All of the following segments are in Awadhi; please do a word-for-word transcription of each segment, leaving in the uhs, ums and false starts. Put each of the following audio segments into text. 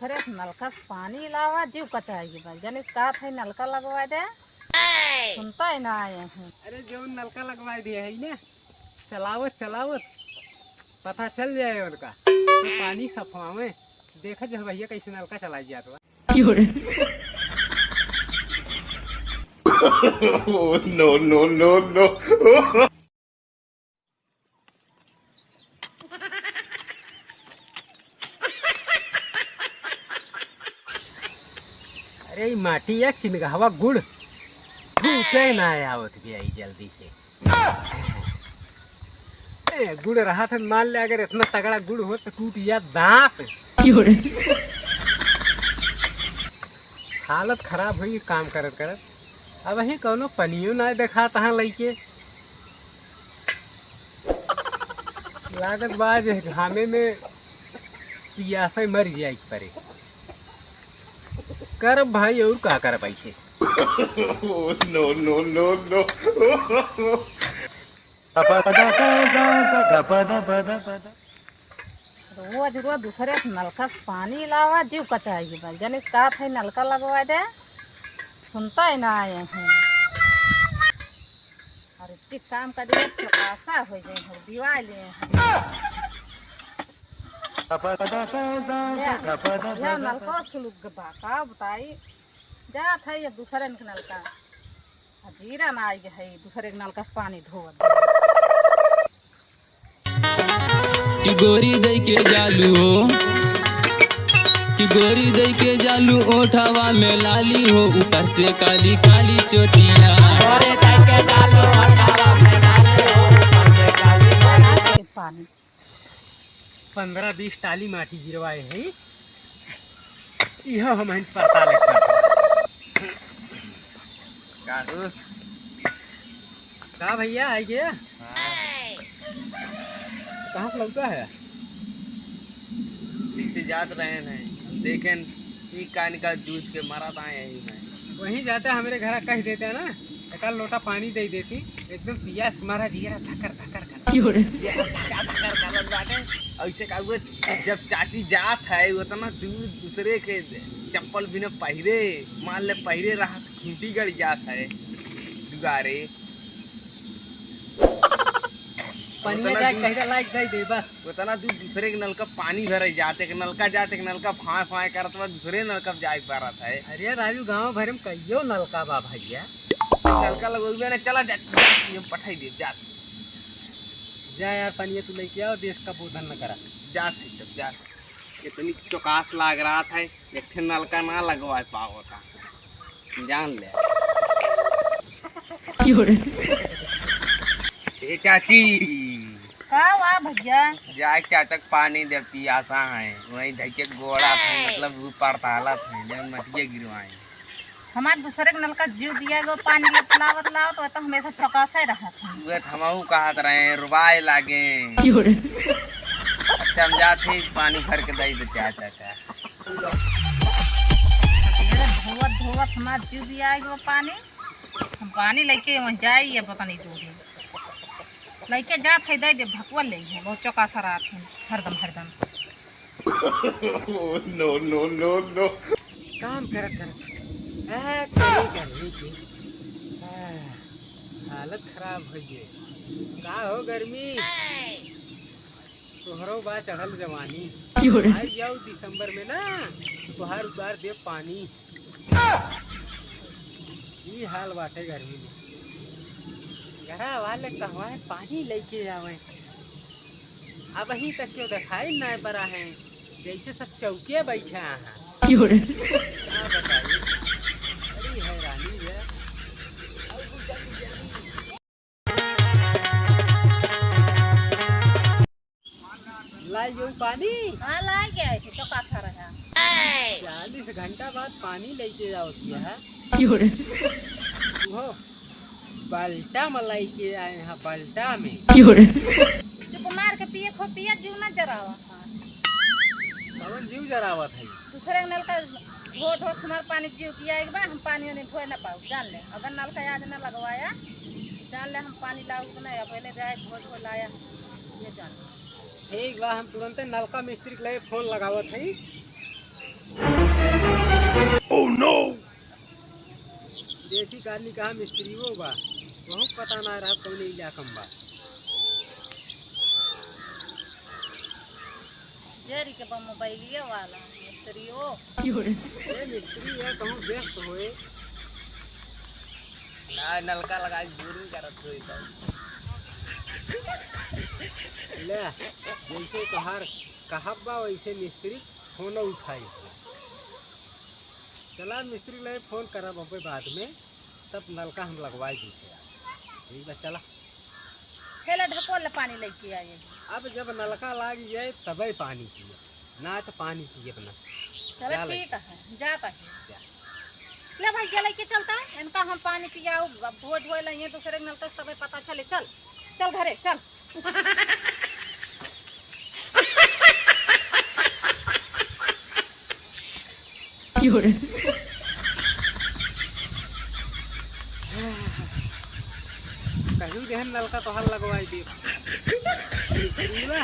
अरे, नलका से पानी लावा, जीव कचाई के बा। जने का था, नलका लगवा दे। सुनता ही ना आए हैं। अरे, जो नलका लगवा दिया है ना, चलावत चलावत पता चल जाए उनका, तो पानी सफवावे। देखा जो भैया कैसे नलका चलाई जात बा। Oh, no, no, no, no। अरे, ई माटी या किनगहवा गुड़, गुड़ पे ना आवत भी आई जल्दी से। ए, गुड़ रहा था, मान ले अगर इतना तगड़ा गुड़ हो तो टूट या दांत। हालत खराब हुई काम करत करत। अब ही कौनो पनियो ना देखात हाँ लइके। लागत बा जे घामे में पियासे मर जाए के परे। करब भाई, और का करब ऐसे? Oh, no, no, no, no। रोज रोज दूसरे से नलका से पानी लावा, जीव कचाई के बा। जने का था, नलका लगवा दे, सुनता ही ना आए हैं। अरे, ठीक काम कर दिया, चौकासा हो गए हैं, दिवाले हैं। ले, ले, नलका सुलुक के बा, का बताई, जात है ये दूसरे के नलका। आ जीरा ना आई है, दूसरे के नलका से पानी ढोवत। कि गोरी दई के जालू हो, कि गोरी दई के जालू ओठवा में लाली हो, ऊपर से काली काली चोटिया। पानी। पन्द्रह बीस टाली माटी गिरवाए है, इहो हम हन पता लगता। का हो? का भैया, आई गया? हाँ। कहाँ से लौटा है? पीछे जात रहे हैं, देखें, ई कान का जूझ के मरा था यहीं में। वहीं जाते, हमरे घरा कह देते ना, एक लोटा पानी दे देती, एकदम पियास मारा जिया धकर धकर करत। क्यों रे? जिया धकर धकर करत बाटे। ऐसे का हुआ, जब चाची जात है, उतना दूर दूसरे के चप्पल बिना पहिरे, मान ले पहिरे रहा, खूंटी गड़ जात है दुआरे। पनिया उतना जाए दूर, कहे लायक दे दे बस। उतना दूर दूसरे के नलका पानी भरे जात, एक नलका जात, एक नलका फाय फाय करत बा, दूसरे नलका जाए पारत है। अरे राजू, गांव भर में कइयो नलका बा भैया। नलका लगौबे ना, चला जा, जा, ये पठाई दे, जा। जा यार, पनिया तू लेके आओ, देश का बोधन न करा। जा, जा, जा। इतनी चौकास लाग रहा था, एक ठे नलका ना लगवा पावता, जान ले। क्यों रे? ए चाची। का हुआ भैया? जाए चाचा के पानी दे, पियासा है, वहीं धइके गोड़ा था, मतलब वो पड़तालत है, जब मटिया गिरवाए। हमार दूसरे के नलका जीव दिया गो, पानी लत लावत लावत, वह तो हमेशा चौकासे रहत है। उहे तो हमहू कहत रहे, रुवाए लागे। क्यों रे? अच्छा, हम जात ही, पानी भर के दई दे चाचा का। धोवत धोवत हमार जीव दिया गो पानी, हम पानी लेके वहीं जाई, ये पता नहीं दूर है। लइके जात है, दे दे, भकुआ ले है, बहुत चौकासा रहत है, हरदम, हरदम। Oh, no, no, no, no। काम करत करत, आ, कई गर्मी की, आ, हालत खराब हो गई। का हो गर्मी? तोहरो बा चढ़ल जवानी। क्यों रे? आई जाओ दिसंबर में ना, तोहार उतार दे पानी। ई हाल बाटे गर्मी में। घरा वाले कहवा है पानी लेके आवे, अब ही तक क्यों दिखाई ना पड़ा है, जैसे सब चौके बैठे हैं। क्यों रे? का बताई, बड़ी हैरानी है। लाई जाऊ पानी? हाँ, लाई के आए थे, चौकासा रहा। चालीस घंटा बाद पानी लेके जाओ दिया है। क्यों रे? वो बल्टा में लेके आए हैं, बल्टा में। क्यों रे? चुप मार के पिए, खो पिए, जीव ना जरावा। कौन जीव जरावत है? दूसरे के नलका धो धो हमार पानी जीव पिया एक बार, हम पानी ओनी ढोए ना पाऊ, जान ले। अगर नलका आज ना लगवाया, जान ले हम पानी लाऊ ना, अब पहले जाए धो धो लाया, ये जान। ठीक बा, हम तुरंते नलका मिस्त्री के लिए फोन लगावत हई। Oh no! देसी क आदमी कहाँ मिस्त्रियो बा, वहू पता ना रहा कौन इलाका में बा। जेरी के बा मोबाइलिया वाला मिस्त्रियो। ए मिस्त्री है, कहूँ व्यस्त होए। ना, नलका लगाई, बोरिंग करत होई तो। ले, जैसे तोहार कहब बा, वैसे मिस्त्री फोन उठाई। चला, मिस्त्री ले फोन करब अबे बाद में, तब नलका हम लगवाई दी थे। ठीक बा, चला। हेले ढकोल ले पानी लेके आए। अब जब नलका लाग जाए, तबे पानी पिए, ना तो पानी पिए ना। चला, जा ले। ठीक है, जाता है। जा। ले भाई, जा लेके चलता है, इनका हम पानी पियाऊ, अब धो धोए ले, ये दूसरे नलका से तबे पता चले। चल, चल घरे, चल। कहीं देहन नलका तोहार लगवाई दे। पूरा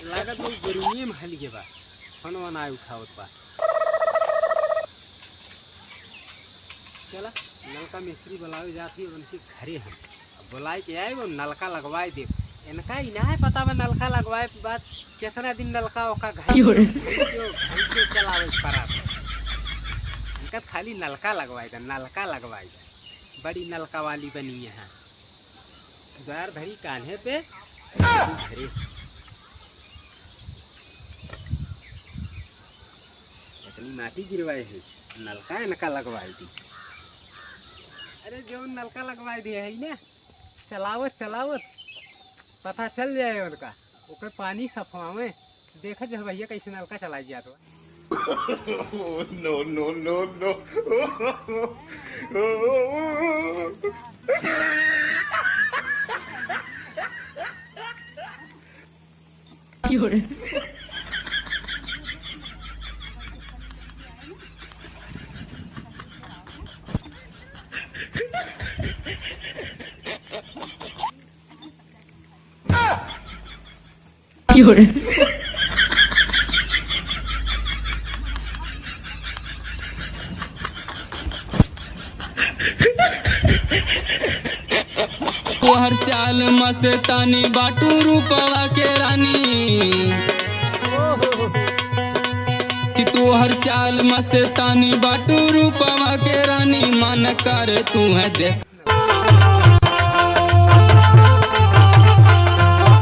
लागत में गर्मी में हल के बा। फोन वोन आए उठावत बा। चला, नलका मिस्त्री बुलावे जात ही, उनके घरे हम। अब बुलाए के आए, वो नलका लगवाए दे। इनका ही ना है पता बा नलका लगवाए के बाद कितना दिन नलका ओका घर क्यों रे? घंटों, घंटों चलावे पड़ा। इनका खाली नलका लगवाए दे, नलका लगवाए दे। बड़ी नलका वाली बनी यहाँ। द्वार धरी कान्हे पे, घरे। इतनी माटी गिरवाए है, नलका इनका लगवाए दी। अरे, जो नलका लगवाए दिए है ना, चलावत, चलावत पता चल जाए उनका, ओकर पानी सफवावे। देखत जा भैया कैसे नलका चलाई जात बा। No, no, no, no। तोहर चाल मस्तानी बाटू रूपवा के रानी, कि तोहर चाल मस्तानी बाटू रूपवा के रानी, मन कर तू है देख।